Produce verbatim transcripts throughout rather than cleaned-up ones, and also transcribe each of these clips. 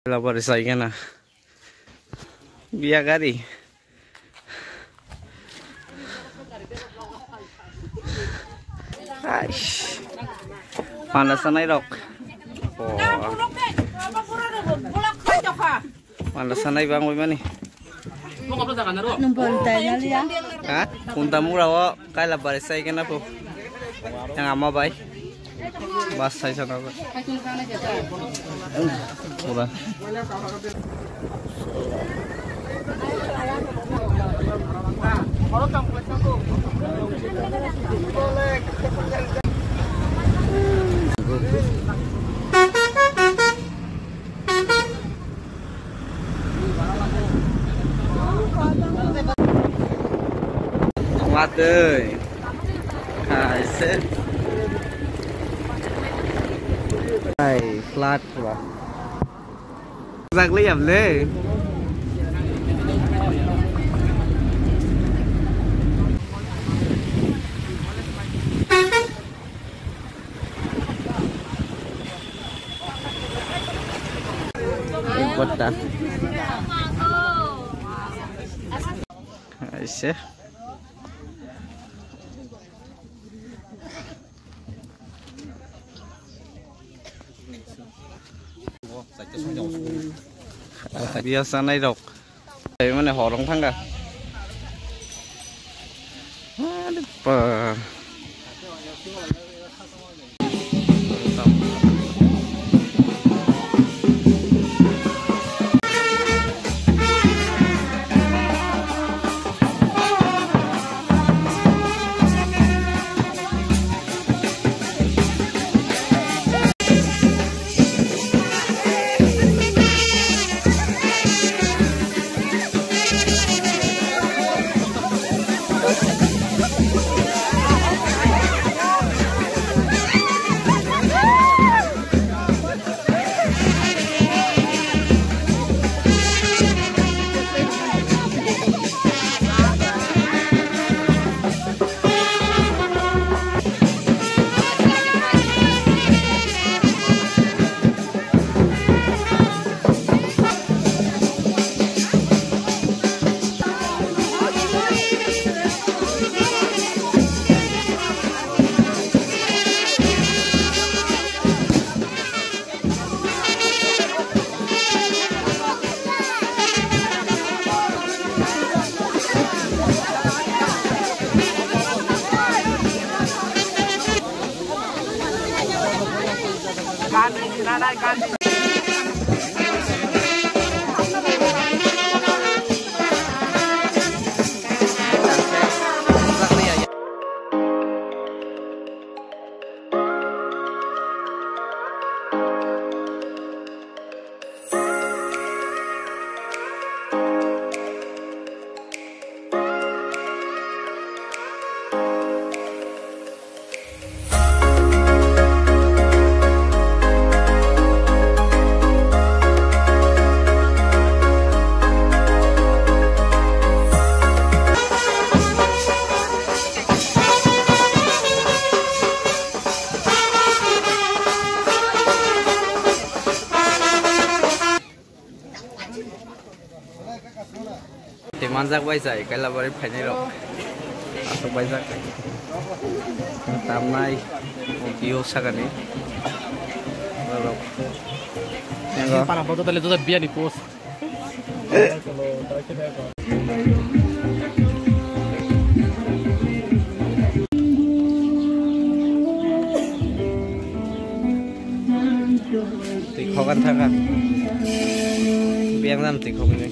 Labari saigena. Biya gari. Aish. Panda sanai rok. Oh. Panda sanai bang oi mani. Ha? Kunta mura o kaila bari sai kena po. Yang ama bai. Bas sai sana. Pura. Watui. Hai se. Hai, flat ba. Zagli yable. Important. Aise. Biya sanai rok. Tei mane horong thangka. Are ba. Tei manjak bai chai, Kailabari phainai rok. Aswk baijak. Tamnai, o view sakani. Borok. Yang para foto tale joto biani pose. Twi khogan thangkha. Biyang jani twi khogwi.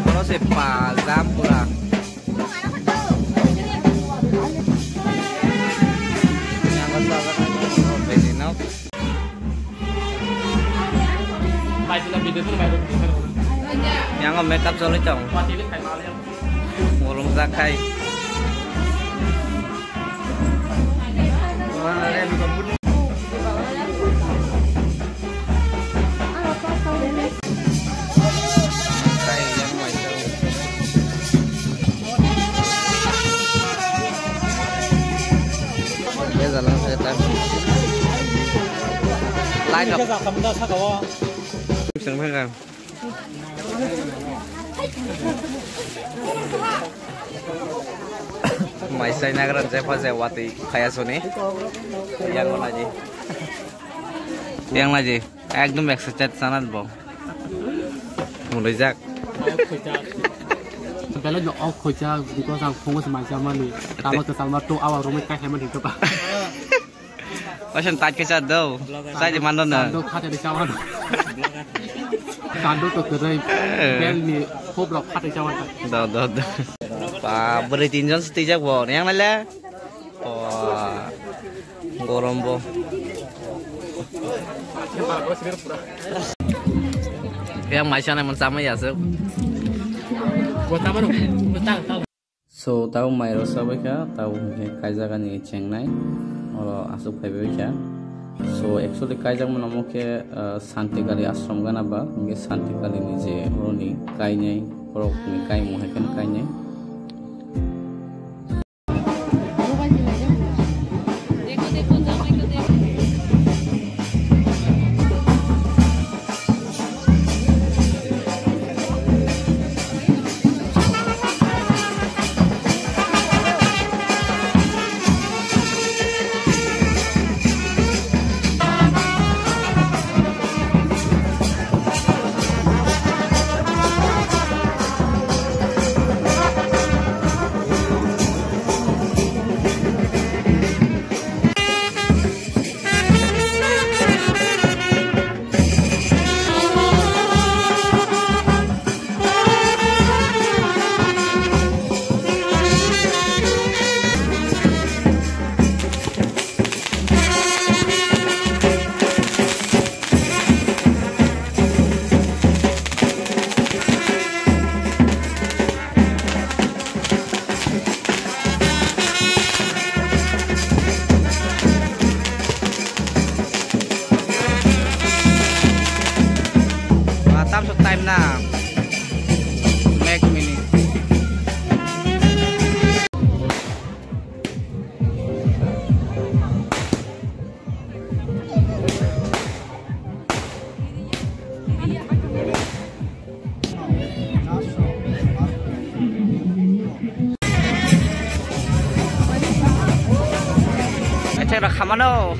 Oro se pa jam pura. Yang ko sa ko bini nok. Yang ko makeup choli tong. Ngolong jakai. Line up. Seng thangkha. Mai sai nagra je pha je watwi phaya soni. Yang naji. Yang naji. Ekdom excited sana bo. Mulai jak. Belai no ok khoja because ang phungo se mai jamani. Tama ke salma to awa romai kai hema dikta. Ocean tight khe cha do. Chai di mando na. Sando khate di chawan. Sando to kwrwi. Eh. Bel ni khop rok khate chawan. Do, do, do. Ba, bwrwi tinjon se twijak bo. Yang nale. O, gorom bo. Yang mai sanai man samai ya se. Bo tamaro. Bo tang, tang. So, tabo mairok sabaikha, tabo hwnkhe kaijagani chengnai, oro aswk phaibaikha. So, actually kaijakmano omo khe, ah, Santikali ashram gana ba, hwnkhe Santikalini je oroni kainai, borokni kaimung hai khe kainai. Tamsok time na. Make minute. Acha, ra khamano.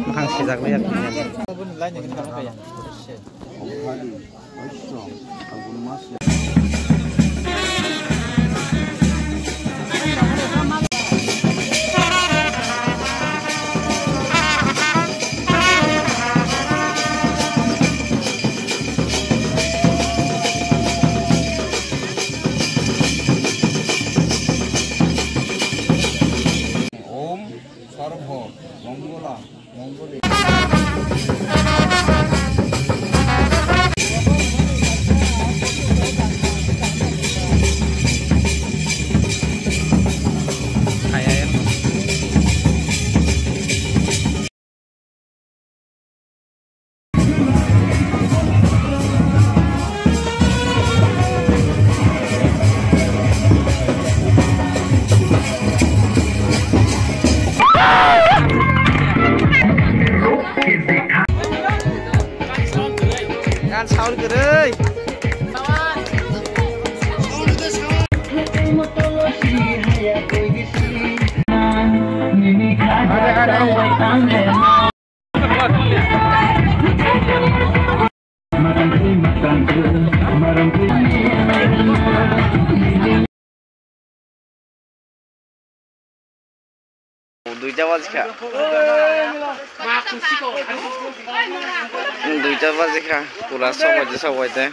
Bwkhang sijak liya. Om Sarva Mangala Mangale. Gan sound kwrwi. Duita bajikha. Duita bajikha. Pura sobaite sobaite.